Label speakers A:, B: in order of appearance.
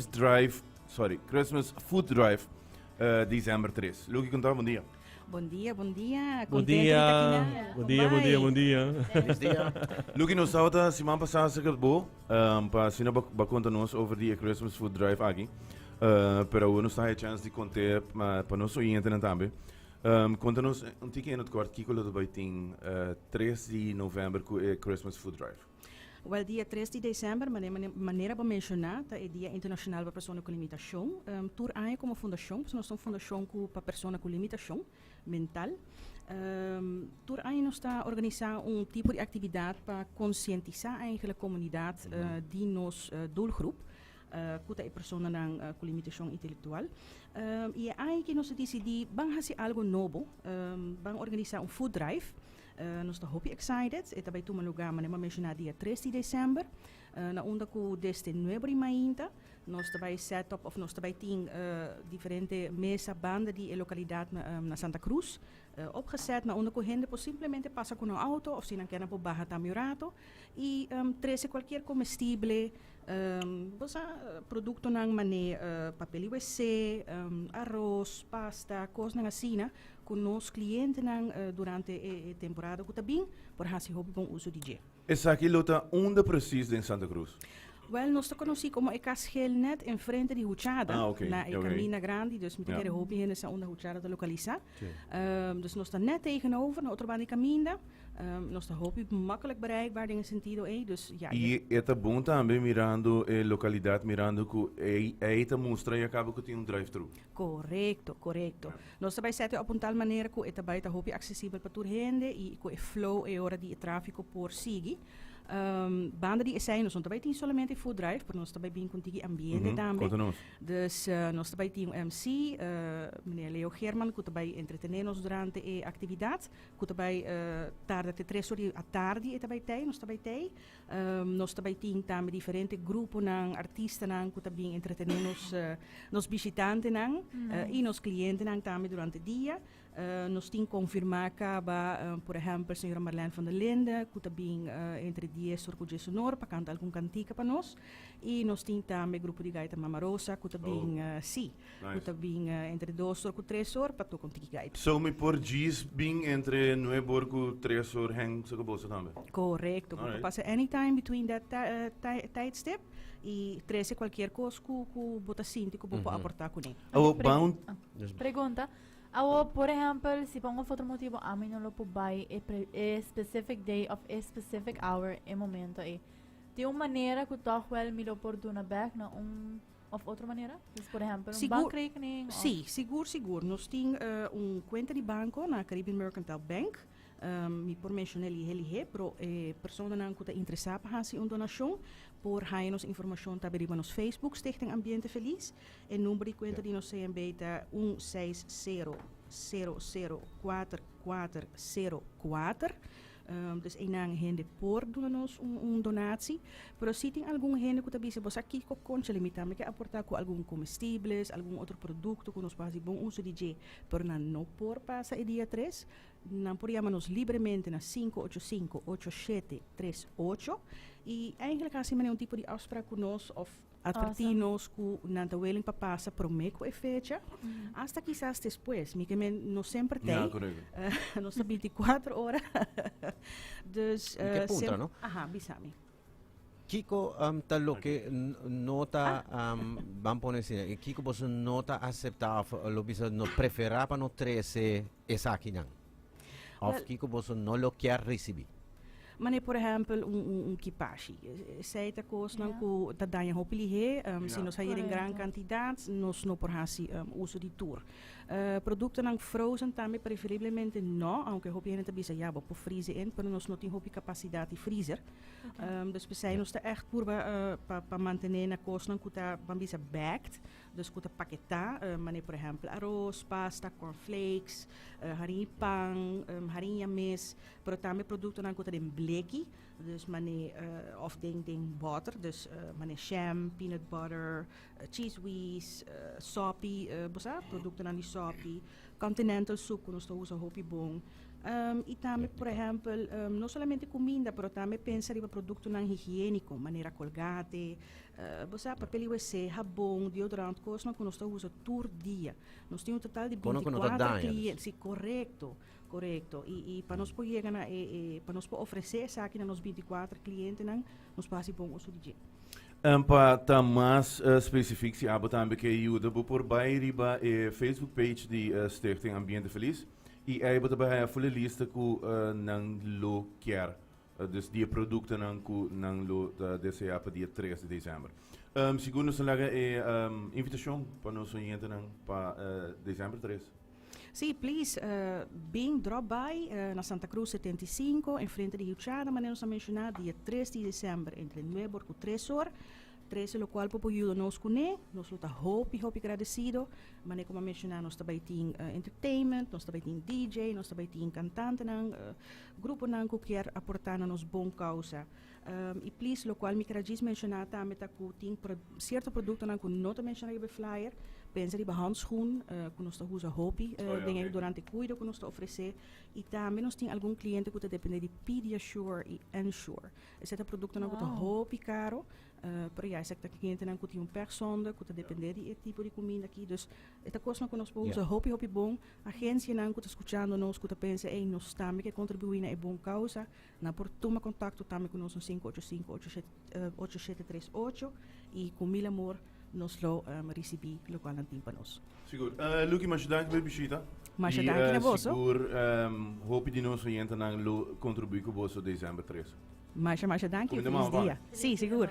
A: Drive, sorry, Christmas Food Drive, december 3. Lucky con ta? Bon dia.
B: Bon dia, bon dia.
C: Bon dia. Bon dia, bon dia, bon dia.
A: Feliz dia. Lucky, nos tabata siman pasá acerca bo, pa asina bo conta nos over di e Christmas Food Drive aki. Pero awor nos ta haya chance di conte pa nos oyentenan tambe. Conta nos un tiki in het kort kiko lo ta bay tin 3 di november cu e Christmas Food Drive.
B: Wèl, dia 3 di desèmber, manera bo menshoná, ta e Dia Internashonal pa Persona ku Limitashon. Tur aña komo fundashon, pasobra nos ta un fundashon ku pa persona ku limitashon mental, tur aña nos ta organisá un tipo di aktividat pa konsientisá eigentlik komunidat di nos doelgroep, ku ta e personanan ku limitashon intelektual. I e aña aki nos a disidí ban hasi algu nobo, ban organisá un food drive. Nos ta hopi excited. E ta bai tuma lugar, manera mi a menciona, dia 3 di december, na unda cu desde nuebe di mainta nos ta bai set up of nos ta bai tin diferente mesa banda di e localidad na Santa Cruz opgezet, na unda cu hende por simplemente pasa cu nan auto of si nan kier nan por baha tambe un rato y trece cualkier comestible, bo sa, productonan mane papel di wc, aros, pasta, cosnan asina Ku nos klientenan durante e temporada ku ta bin por hasi hopi bon uso di dje.
A: Esaki lo ta unda presis den Santa Cruz?
B: Wèl, nos ta konosí komo e Kas Geel nèt enfrente di Huchada, na e kaminda grandi, dus mi ta kere hopi hende sa unda Huchada ta lokalisá. Dus nos ta nèt tegenover, na otro banda di kaminda. Nos ta hopi makkelijk bereikbaar den e sentido ei, dus ja.
A: I e ta bon tambe mirando e lokalidat, mirando ku ei ta mustra ya kaba ku tin un drive-thru.
B: Korekto, korekto. Nos ta bai sete op un tal manera ku e ta bai ta hopi aksesibel pa tur hende i ku e flow e ora di e tráfiko por sigui. Banda di esei nos no ta bai tin solamente e food drive, pero nos ta bai bin ku un tiki ambiente tambe.
A: Konta nos.
B: Dus nos ta bai tin un MC, meneer Leo Geerman, ku ta bai entretené nos durante e aktividat, ku ta bai tarda te tres or di atardi e ta bai tei, nos ta bai tei. Nos ta bai tin tambe diferente gruponan, artistanan ku ta bin entretené nos nos bishitantenan i nos klientenan tambe durante dia. Nos tin konfirmá kaba, por ehèmpel, señora Marlene van der Linde ku ta bin entre dies or ku diesunor pa kanta algun kantika pa nos. I nos tin tambe grupo di gaita Mama Rosa ku ta bin, sí, ku ta bin entre dos or ku tres or pa toka un tiki gaita.
A: So mi por djis bin entre nuebe or ku tres or hèn saka boso tambe?
B: Korekto, bo por pasa anytime between that tijdstip i trese kualkier kos ku ku bo ta sinti ku bo por aportá kuné.
A: Awo ban un.
D: Pregunta, Awo por ehèmpel si pa un òf otro motibu ami no lo por bai e e specific day òf e specific hour e momento ei, tin un manera ku tòg wèl mi lo por duna bèk na un òf otro manera? Dus por ehèmpel un bankrekening òf.
B: Sí, sigur sigur. Nos tin un kuenta di banko na Caribbean Mercantile Bank. Mi por menshon'é lihé lihé, pero e personanan ku ta interesá pa hasi un donashon por haña nos informashon tambe riba nos Facebook, Stichting Ambiente Feliz. E number di kuenta di nos CMB ta un seis sero sero sero kuater kuater sero kuater. Dus einan hende por duna nos un donatie. Pero si tin algun hende ku ta bisa bo sa kiko konchale mi tambe ke aportá ku algun komestibles, algun otro produkto ku nos por hasi bon uso di dje, pero nan no por pasa e dia tres. Nan por yama nos libremente na 585 8738 y eigenlijk haci manera un tipo di afspraak cu nos of adverti nos cu nan ta willing pa pasa prome cu e fecha, hasta kisas despues. Mi ke men no semper tey.
A: Ja, correcto.
B: Nos ta 24 ora. Dus,
E: Mi ke puntra, no?
B: Aha, bisa mi.
E: Kiko ta loke no ta, ban pone asina, kiko boso no ta aseptá òf lo bisa no preferá pa no trese esakinan? Òf kiko boso no lo kier risibí?
B: Manera por ehèmpel un kipashi. Esei ta kosnan ku ta daña hopi lihé. Si nos haña den gran kantidat nos no por hasi uso di tur. Produktonan frozen tambe preferiblemente no, aunke hopi hende ta bisa ya bo por freeze in, pero nos no tin hopi kapasidat di freezer. Dus p'esei nos ta ègt purba pa mantené na kosnan ku ta ban bisa bagged, dus ku ta paketá, manera por ehèmpel aros, pasta, cornflakes, harin i pan, hariña mes, pero tambe produktonan ku ta den bleki, dus manera òf den den bòter, dus manera sham, peanut butter, cheese whiz, sòpi, bo sa, produktonan di sòpi, continental soup ku nos ta usa hopi bon. Y tambe, por ehempel, no solamente cuminda, pero tambe pensa riba productonan higienico, manera Colgate, bo sa, papel di wc, habon, deodorant, cosnan cu nos ta usa tur dia. Nos tin un total di
E: Cono cu no ta
B: 24
E: daña, dus.
B: cliente. Si, correcto, correcto. Y pa nos por yega na e, pa nos por ofrece esaki na nos 24 clientenan, nos por haci bon uso di dje.
A: Pa ta mas specific, si abo tambe ke yuda, bo por bay riba e Facebook page di Stichting Ambiente Feliz y ey bo ta bay haya full e lista cu nan lo kier, dus di e productonan cu nan lo ta desea pa dia 3 di december. Sigur nos ta laga e invitacion pa nos oyentenan pa december 3.
B: Sí, please, bin drop by na Santa Cruz 75, enfrente di Huchada, manera nos a menciona, dia 3 di december entre 9 or cu 3 or. Trece locual por por yuda nos cune, nos lo ta hopi, hopi agradecido. Manera como a menciona, nos ta bay tin entertainment, nos ta bay tin DJ, nos ta bay tin cantantenan, gruponan cu kier aporta na nos bon causa. Y please, locual mi kier a djis menciona tambe ta cu tin cierto productonan cu no ta menciona riba e flyer. Pensa riba handschoen, cu nos ta usa hopi den e durante cuido cu nos ta ofrece. Y tambe nos tin algun cliente cu ta depende di Pediasure y Ensure. Esey ta productonan cu ta hopi caro, pero ya esaki ta clientenan cu tin un pechzonde, cu ta depende di e tipo di cuminda aki. Dus e ta cosnan cu nos por usa hopi hopi bon. Agencianan cu ta scuchando nos, cu ta pensa, ey, nos tambe ke contribui na e bon causa. Nan por tuma contacto tambe cu nos na 585 8738 y cu mil amor nos lo ricibi locual nan tin pa nos.
A: Sigur. Lucky, masha danki pa e bishita.
B: Masha
A: Y,
B: danki na boso.
A: Sigur hopi di nos oyentenan lo contribui cu boso december 3.
B: Masha, masha danki.
A: Cuminda
B: Feliz
A: mama,
B: dia.
A: pa.
B: Si, sigur.